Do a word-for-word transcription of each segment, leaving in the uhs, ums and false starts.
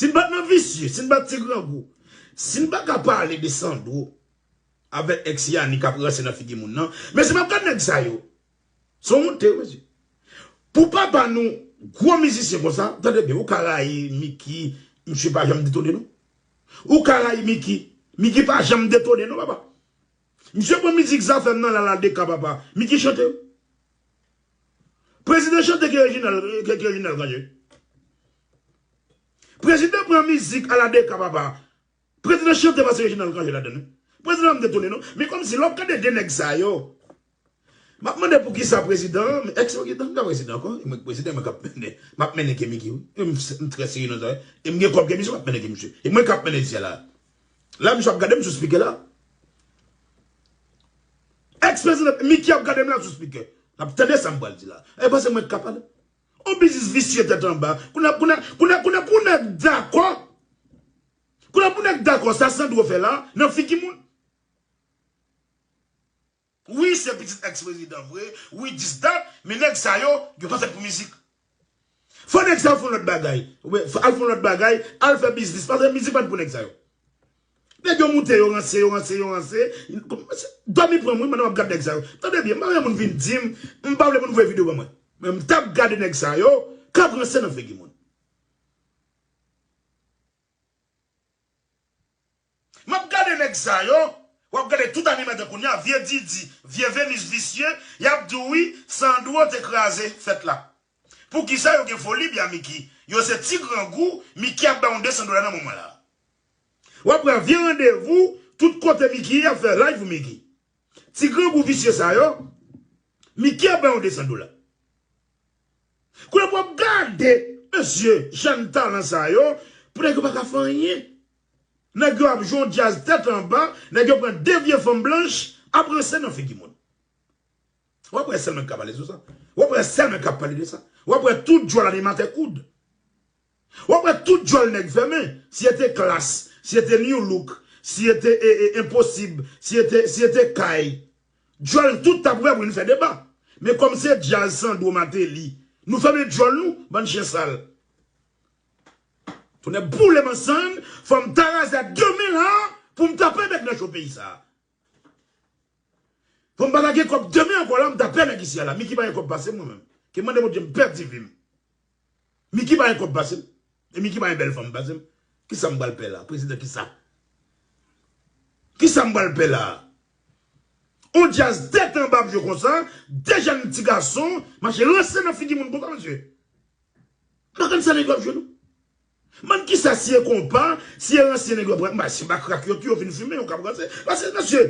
Si n pa t nan visye, si n pa t ti grangou, si n pa ka pale de Sandro avèk ex Yani k ap ranse nan figi moun nan, mesye, m ap gad nèg sa yo. Se yon wont, mesye. Pou papa nou, gwo mizisyen konsa, tande byen, ou ka rayi Mickey, misye pa janm detone non. Ou ka rayi Mickey, Mickey pa janm detone non, papa. Misye pran mizik Zafèm nan la, la deka, papa. Mickey chante. Prezidan chante ke Reginald, ke, ke Reginald Cangé. Prezidan pran mizik a la deka, papa. Prezidan chante pase Reginald Cangé ladann wi. Prezidan m detone non. Men kòmsi lè w ap gade de nèg sa yo, m ap mande poukisa prezidan, men ex prezidan, m pa prezidan ankò, e mwen k prezidan, mwen k ap mennen, m ap mennen ke Mickey wi. E m, m trè serye nan sa wi. E m gen kòb ke misye, m ap mennen ke misye. E mwen k ap mennen isi a la. La misye ap gade m sou spikè la. Ex prezidan Mickey ap gade m la sou spikè. L ap tande sa m pral di la. E panse mwen k ka pale. On biznis visye tèt anba. Kounye a, kounye a, kounye a, kounye a pou nèg dakò. Kounye a pou nèg dakò sa Sandro fè la nan figi moun. Wi, se pitit ex prezidan vre. Wi, dis dat. Men nèg sa yo, yo pa fèt pou mizik. Fò nèg sa yo fè yon lòt bagay. Ou wè, fò al fè yon lòt bagay, al fè biznis. Paske mizik pa t pou nèg sa yo. Nèg yo moute, yo ranse, yo ranse, yo ranse. Dòmi pran m wi, pandan m ap gad nèg sa yo. Tande byen, m pa vle moun vin di m, m pa vle moun voye videyo ban mwen. Men m t ap gade nèg sa yo k ap ranse nan figi moun. M ap gade nèg sa yo, w ap gade tout animatè kounye a, vye Didi, vye Venus visye, y ap di w wi, Sandro te kraze fèt la. Poukisa yo gen foli byen a Mickey? Yo se ti grangou, Mickey ap bay yon de san dola nan moman la. W ap pran vye randevou, tout kote Mickey ye, y ap fè live pou Mickey. Ti grangou visye sa yo, Mickey ap bay yon de san dola. Kounye a pou w ap gade, mesye, jèn talan sa yo, pou nèg yo pa ka fè anyen. Nèg yo ap jwe yon djaz tèt anba, nèg yo pran de vye fanm blanch, ap ranse nan figi moun. W ap wè sèl mwen k ka pale sou sa. W ap wè sèl mwen k ap pale de sa. W ap wè tout djòl animatè koud. W ap wè tout djòl nèg fèmen. Si e te Klass, si e te New Look, si e te, e, e, Enposib, si e te, si e te Kay. Djòl tout t ap wè pou vin fè deba. Men kòm se djaz Sandro Martelly, nou fèmen djòl nou, bann chen sal. Tonnè boule m ansanm, fò m ta raze a demen la, pou m ta pè nèg nan cho peyi sa. Fò m pa ta gen kòb demen ankò la, m ta pè nèg isi a la. Mickey pa gen kòb pase m mwen menm. Ke mande Bondye m pèdi vi m. Mickey pa gen kòb pase m. E Mickey pa gen bèl fanm pase m. Kisa m pral pè la? Prezidan kisa? Kisa m pral pè la? On djaz tèt anba ap jwe konsa, de jèn ti gason mache ranse nan figi moun konsa, mesye. M pa konn sa nèg yo ap jwe non. Bann kisa si e konpa, si e ranse nèg yo ap pran, si pa krak yo tou yo fin fimen, yo k ap ranse. Paske mesye,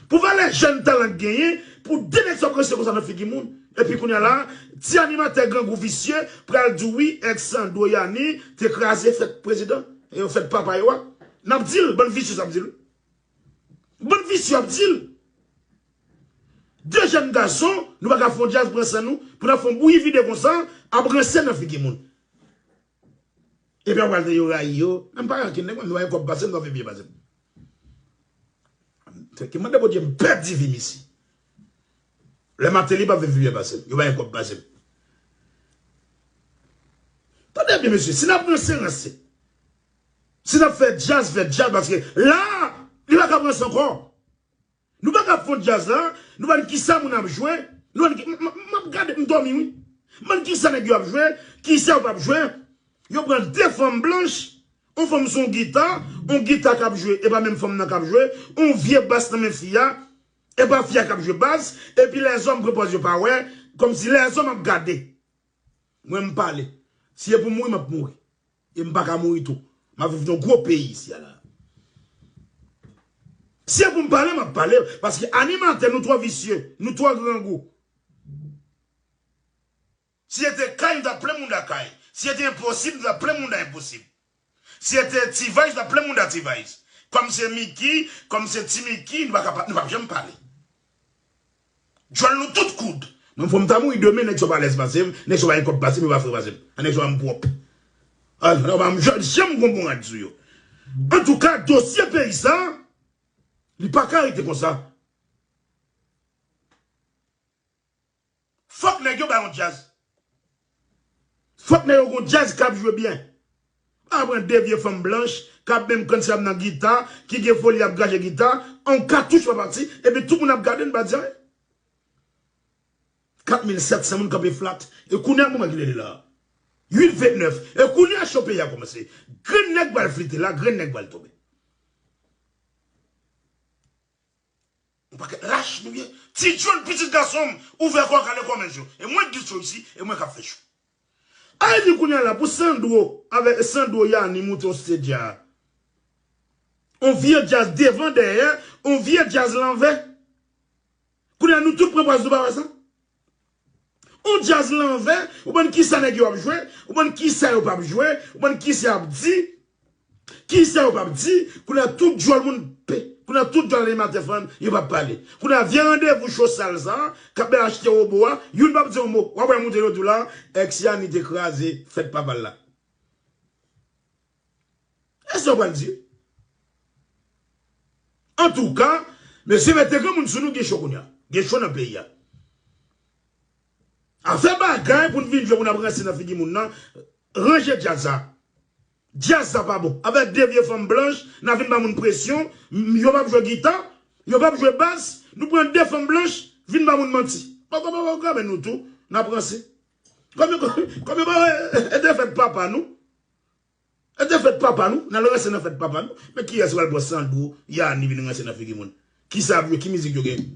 pou valè jèn talan k genyen, pou de nèg sa ap ranse konsa nan figi moun. Epi kounye a la, ti animatè grangou visye pral di w wi, ex Sandro Yani te kraze fèt prezidan, e fèt papa yo a. N ap di l, bann visye sa ap di l. Bann visye ap di l. De jèn gason, nou pa ka fè yon djaz pran san nou, pou n ap fè yon bouyi vide konsa, ap ranse nan figi moun. Epi apre al di yo rayi yo, men m pa rayi okenn nèg, mwen, nou pa gen kòb pase m, nou pa gen vye pase m. Ki mande Bondye m pèdi vi m isi. Lè Martelly pa gen vye pase m, yo pa gen kòb pase m. Tande byen, mesye, si n ap ranse, ranse. Si n ap fè djaz, fè djaz, paske la, li pa ka ranse ankò. Nou pa ka fè djaz la, nou pa konn kisa moun ap jwe, nou pa konn ki, m, m, m ap gade, m dòmi wi. M pa konn kisa nèg yo ap jwe, kisa yo p ap jwe. Yo pran de fanm blanch, yon fanm sou yon gita, yon gita k ap jwe, e pa menm fanm nan k ap jwe, yon vye bas nan men fi a, e pa fi a k ap jwe bas, epi lèzòm pran pòz yo pa wè, kòmsi lèzòm ap gade. Mwen m pale. Si e pou mouri, m ap mouri. E m pa ka mouri tou. M ap viv nan gwo peyi isi a la. Si e pou m pale, m ap pale. Paske animatè, nou twò visye, nou twò grangou. Si e te Kay, nou t ap plen mounda Kay. Si e te Enposib, nou t ap plen mounda Enposib. Si e te T-Vice, nou t ap plen mounda T-Vice. Kòm se Mickey, kòm se Ti Mickey, nou pa ka pa, nou p ap janm pale. Djòl nou tout koud. Mwen fò m ta mouri demen, nèg sa yo pa alèz pase m, nèg sa yo pa gen kòb pase m, yo pa fre pase m. A nèg sa yo pa m pwòp. A, yo pa m jan, janm gon bon rad sou yo. Antouka, dosye peyi sa, li pa ka rete konsa. Fòk nèg yo bay yon djaz. Fòk nèg yo gon djaz k ap jwe byen. A pran de vye fanm blanch k ap menm kannsam nan gita, ki gen foli ap gaje gita, on katouch pa pati, epi tout moun ap gade n pa di anyen. Kat mil sèt san moun kanpe flat. E kounye a moman ki rele la. Uit vennèf. E kounye a cho peyi a kòmanse. Grenn nèg pral flite la, grenn nèg pral tonbe. Yon pakèt lach nou ye. Ti John, pitit gason m, ouvè kò w, kale kò w, men yo. E mwen ki cho isi, e mwen k ap fè cho. Ayiti kounye a la, pou Sandro, avèk Sandro Yani moute yon stage a. On vye djaz devan, dèyè, on vye djaz lanvè. Kounye a nou tout pran pwaz nou pa wè sa. On djaz lanvè, ou konn kisa nèg yo ap jwe, ou konn kisa yo p ap jwe, ou konn kisa y ap di. Kisa yo p ap di? Kounye a tout djòl moun pe, kounye a tout djòl animatè fann, yo p ap pale. Kounye a vye randevou cho sal sa, k ap bèl achte wobo a, youn p ap di yon mo. W ap wè moute yo tou la, èks Yani te kraze fèt papa l la. Èske w pral di? Antouka, mesye mete granmoun sou nou, gen cho kounye a. Gen cho nan peyi a. Afè bagay pou n vin jwe pou n ap ranse nan figi moun nan, ranje djaz sa. Djaz sa pa bon. Avèk de vye fanm blanch, n ap vin ba moun presyon, m- yo p ap jwe gita, yo p ap jwe bas, nou pran de fanm blanch, vin ba moun manti. Poko poko kramen nou tou, n ap ranse. Kòm yo, kòm yo pa wè, e te fèt papa nou. E te fèt papa nou, n al ranse nan fèt papa nou. Men kiyès pral pran Sandro, Yani vin ranse nan figi moun? Kisa ap jwe, ki mizik yo gen?